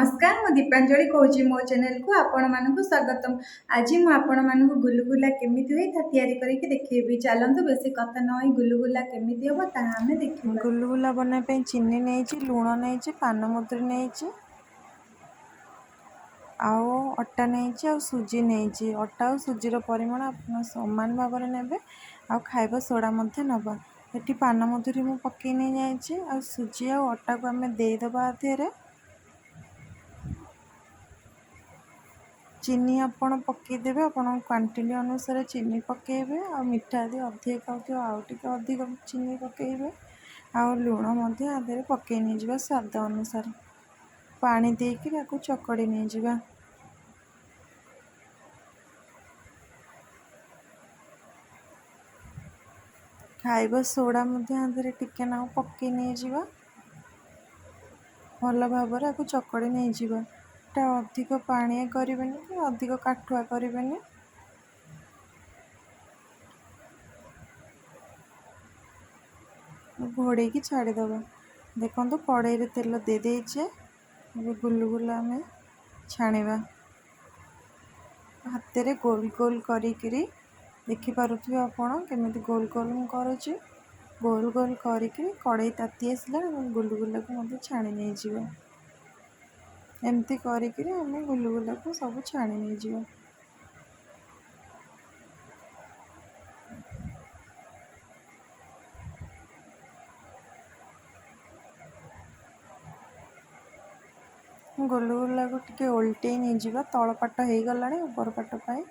ନମସ୍କାର, ମୁଁ ଦୀପାଞ୍ଜଳି କହୁଛି। ମୋ ଚ୍ୟାନେଲକୁ ଆପଣମାନଙ୍କୁ ସ୍ୱାଗତମ। ଆଜି ମୁଁ ଆପଣମାନଙ୍କୁ ଗୁଲୁଗୁଲା କେମିତି ହୁଏ ତାହା ତିଆରି କରିକି ଦେଖେଇବି। ଚାଲନ୍ତୁ, ବେଶୀ କଥା ନ ହୋଇ ଗୁଲୁଗୁଲା କେମିତି ହେବ ତାହା ଆମେ ଦେଖିବା। ଗୁଲୁଗୁଲା ବନାଇବା ପାଇଁ ଚିନି ନେଇଛି, ଲୁଣ ନେଇଛି, ପାନମଧୁରୀ ନେଇଛି ଆଉ ଅଟା ନେଇଛି ଆଉ ସୁଜି ନେଇଛି। ଅଟା ଆଉ ସୁଜିର ପରିମାଣ ଆପଣ ସମାନ ଭାବରେ ନେବେ ଆଉ ଖାଇବା ସୋଡ଼ା ମଧ୍ୟ ନେବା। ଏଠି ପାନମଧୁରୀ ମୁଁ ପକାଇ ନେଇଯାଇଛି ଆଉ ସୁଜି ଆଉ ଅଟାକୁ ଆମେ ଦେଇଦେବା। ଦେହରେ ଚିନି ଆପଣ ପକାଇଦେବେ, ଆପଣଙ୍କ କ୍ୱାଣ୍ଟିଟି ଅନୁସାରେ ଚିନି ପକାଇବେ। ଆଉ ମିଠା ଯଦି ଅଧିକ ଖାଉଥିବେ, ଆଉ ଟିକେ ଅଧିକ ଚିନି ପକାଇବେ। ଆଉ ଲୁଣ ମଧ୍ୟ ଆ ଦେହରେ ପକାଇ ନେଇଯିବା ସ୍ୱାଦ ଅନୁସାରେ। ପାଣି ଦେଇକି ତାକୁ ଚକଡ଼ି ନେଇଯିବା। ଖାଇବା ସୋଡ଼ା ମଧ୍ୟ ଆ ଦେହରେ ଟିକେ ନାକୁ ପକାଇ ନେଇଯିବା। ଭଲ ଭାବରେ ଆକୁ ଚକଡ଼ି ନେଇଯିବା। ଏଟା ଅଧିକ ପାଣିଆ କରିବେନି କି ଅଧିକ କାଠୁଆ କରିବେନି। ଘୋଡ଼େଇକି ଛାଡ଼ିଦେବା। ଦେଖନ୍ତୁ, କଡ଼େଇରେ ତେଲ ଦେଇଦେଇଛେ। ଏବେ ଗୁଲୁଗୁଲା ଆମେ ଛାଣିବା। ହାତରେ ଗୋଲ ଗୋଲ କରିକିରି, ଦେଖିପାରୁଥିବେ ଆପଣ କେମିତି ଗୋଲ ଗୋଲ ମୁଁ କରୁଛି। ଗୋଲ ଗୋଲ କରିକି କଡ଼େଇ ତାତି ଆସିଲା ଏବଂ ଗୁଲୁଗୁଲାକୁ ମଧ୍ୟ ଛାଣି ନେଇଯିବା। ଏମିତି କରିକିରି ଆମେ ଗୁଲୁଗୁଲାକୁ ସବୁ ଛାଣି ନେଇଯିବା। ଗୁଲୁଗୁଲାକୁ ଟିକେ ଓଲଟେଇ ନେଇଯିବା। ତଳ ପାଟ ହେଇଗଲାଣି, ଉପର ପାଟ ପାଇଁ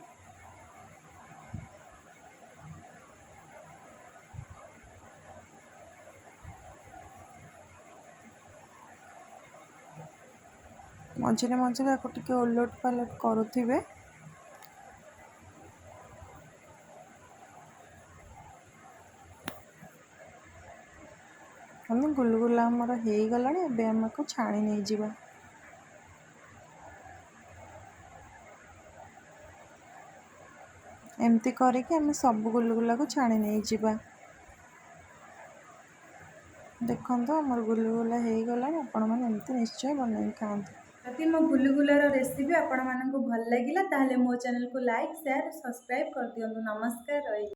ମଝିରେ ମଝିରେ ଆକୁ ଟିକେ ଓଲଟ ପାଲଟ କରୁଥିବେ। ଗୁଲୁଗୁଲା ଆମର ହେଇଗଲାଣି। ଏବେ ଆମକୁ ଛାଣି ନେଇଯିବା। ଏମିତି କରିକି ଆମେ ସବୁ ଗୁଲୁଗୁଲାକୁ ଛାଣି ନେଇଯିବା। ଦେଖନ୍ତୁ, ଆମର ଗୁଲୁଗୁଲା ହେଇଗଲାଣି। ଆପଣମାନେ ଏମିତି ନିଶ୍ଚୟ ବନେଇକି ଖାଆନ୍ତୁ। ଯଦି ମୋ ଗୁଲୁଗୁଲାର ରେସିପି ଆପଣମାନଙ୍କୁ ଭଲ ଲାଗିଲା, ତାହେଲେ ମୋ ଚ୍ୟାନେଲକୁ ଲାଇକ୍, ସେୟାର, ସବସ୍କ୍ରାଇବ୍ କରିଦିଅନ୍ତୁ। ନମସ୍କାର, ରହିଲି।